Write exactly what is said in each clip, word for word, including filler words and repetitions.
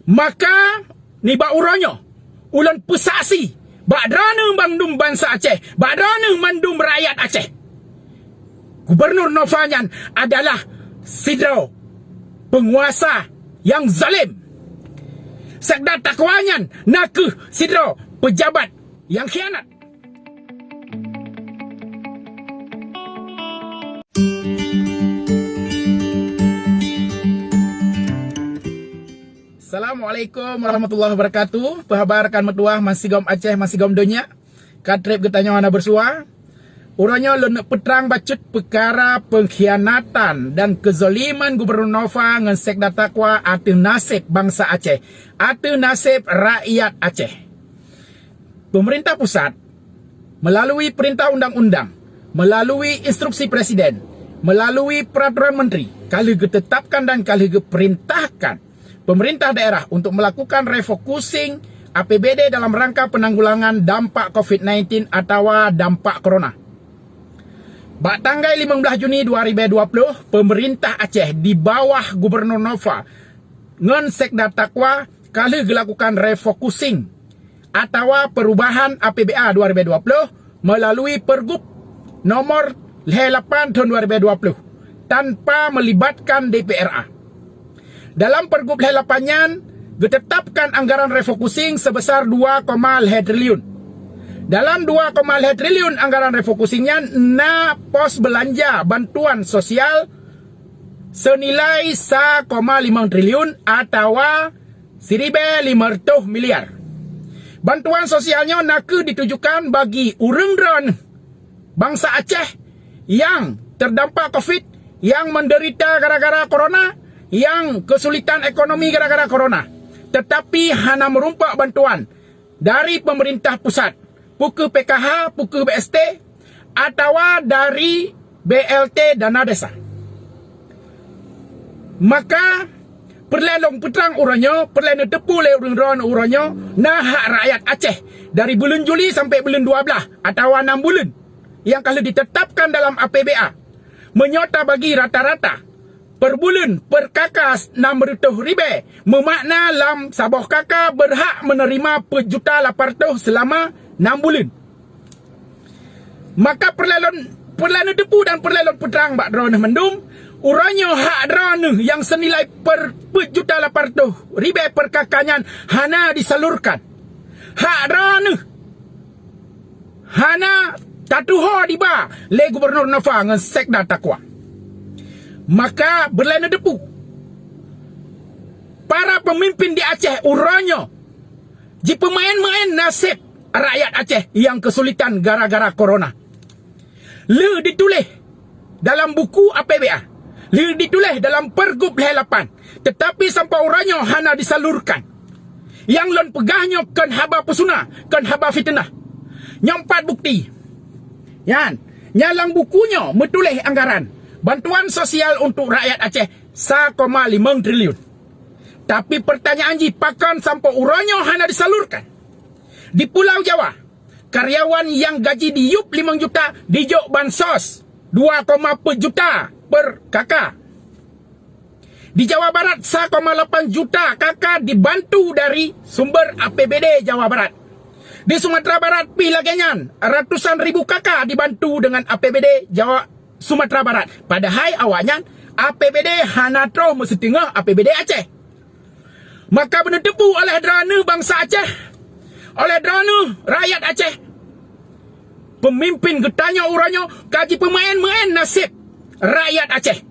Maka nibak uroe nyoe, ulôn peusaksi bak droeneuh bandum bansa Aceh, bak droeneuh mandum rakyat Aceh, Gubernur Nova nyan adalah sidroe peunguasa nyang zalim. Sekda Takwa nyan nakeuh sidroe peujabat nyang khianat. Assalamualaikum warahmatullahi wabarakatuh. Peuhaba rakan meutuwah masigom Aceh, masigom donya. Ka treb geutanyoe hana beursuwa. Uroe nyoe lôn neuk peutrang bacut peukara peungkhianatan dan keuzaliman Gubernur Nova ngon Sekda Takwa ateueh naseb bansa Aceh, ateueh naseb rakyat Aceh. Peumeurintah pusat, meulalu peurintah undang-undang, meulalu instruksi presiden, meulalu peuraturan menteri, ka lheueh geuteutapkan dan ka lheueh geupeurintahkan peumeurintah daerah untuk meulakukan refocusing A P B D dalam rangka peunanggulangan dampak covid sembilan belas atawa dampak corona. Bak tanggai limong blaih Juni dua ribu dua puluh, peumeurintah Aceh di bawah Gubernur Nova ngon Sekda Takwa ka lheueh geulakukan refocusing atawa perubahan A P B A dua ribu dua puluh meulalu Pergub nomor lhèe lapan tahun dua ribu dua puluh tanpa melibatkan D P R A. Dalam Pergub lhèe lapan nyan geuteutapkan anggaran refocusing seubesar dua koma lhèe triliun. Dalam dua koma lhèe triliun anggaran refocusing nyan na pos beulanja bantuan sosial seunilai sa koma limong triliun atawa siribèe limong reutôh miliar. Bantuan sosial nyoe nakeuh ditujukan bagi ureuëng droeneuh bansa Aceh nyang teurdampak covid, nyang meudeurita gara-gara corona, nyang keusulitan ekonomi gara-gara corona, teutapi hana meurumpok bantuan dari peumeurintah pusat, peu kheueh P K H, peu kheueh B S T, atawa dari B L T dana desa. Maka, peureulèe lôn peutrang uroe nyoe, peureulèe neuteupeue lé ureuëng droeneuh uroe nyoe, na hak rakyat Aceh dari buleuen Juli sampai buleuen dua blaih atawa nam buleuen nyang ka lheueh ditetapkan dalam A P B A. Meunyoe tabagi rata-rata, per buleuen, per K K nam reutôh ribèe, meumakna lam saboh K K beurhak meuneurima peuet juta lapan reutôh seulama nam buleuen. Maka peureulèe lôn, peureulèe neuteupeue dan peureulèe lôn peutrang bak droeneuh mandum, uroe nyoe hak droeneuh nyang seunilai per peuet juta lapan reutôh ribèe per K K nyan hana disalurkan. Hak droeneuh hana tatuho diba lé Gubernur Nova ngon Sekda Takwa. Maka peureulèe neuteupeue, para peumimpin di Aceh uroe nyoe jipeumaén-maén naseb rakyat Aceh nyang keusulitan gara-gara corona. Lheueh dituléh dalam buku A P B A, lheueh dituléh dalam Pergub lhèe lapan, teutapi sampoe uroe nyoe hana disalurkan. Nyang lôn peugah nyoe kon haba peusuna, kon haba fiteunah. Nyoe pat bukeuti. Nyan, nyan lam buku nyoe meutuléh anggaran bantuan sosial untuk rakyat Aceh sa koma limong triliun. Tapi peurtanyaan jih, pakon sampoe uroe nyoe hana disalurkan? Di Pulau Jawa, karyawan nyang gaji diyueb limong juta dijok bansos dua koma peuet juta per K K. Di Jawa Barat, sa koma lapan juta K K dibantu dari sumber A P B D Jawa Barat. Di Sumatera Barat pih lagèe nyan, ratusan ribu K K dibantu dengan A P B D Jawa Sumatera Barat. Padahai awaknyan A P B D hana troh meusiteungoh A P B D Aceh. Maka beuneuteupeue oleh droeneuh bansa Aceh, oleh droeneuh rakyat Aceh, peumimpin geutanyoe uroe nyoe ka jipeumaén-maén naseb rakyat Aceh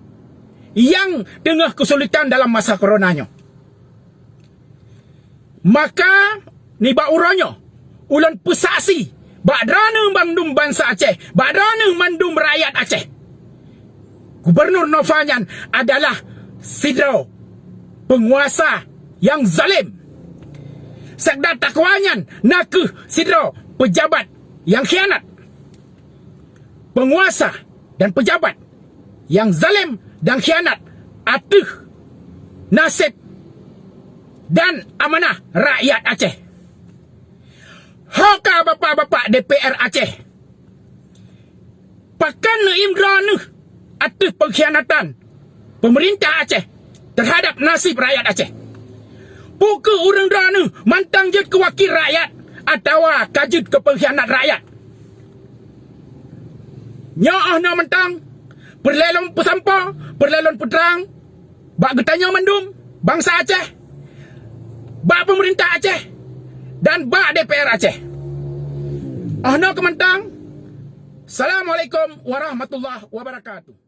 nyang teungoh keusulitan dalam masa corona nyoe. Maka, nibak uroe nyoe, ulôn peusaksi bak droeneuh bandum bansa Aceh, bak droeneuh mandum rakyat Aceh, Gubernur Nova nyan adalah sidroe peunguasa nyang zalim. Sekda Takwa nyan nakeuh sidroe peujabat nyang khianat. Peunguasa dan peujabat nyang zalim dan khianat ateueh naseb dan amanah rakyat Aceh. Ho ka bapak-bapak D P R Aceh, pakon neuem droeneuh ateueh peungkhianatan peumeurintah Aceh teuhadab naseb rakyat Aceh? Peu keu ureuëng droeneuh mantong jeuet keu wakil rakyat atawa ka jeuet keu peungkhianat rakyat. Nyoe 'oh noe mantong peureulée lôn peusampoe, peureulée lôn peutrang bak geutanyoe mandum bansa Aceh, bak peumeurintah Aceh, dan bak D P R Aceh. 'Oh noe keuh mantong. Assalamualaikum warahmatullahi wabarakatuh.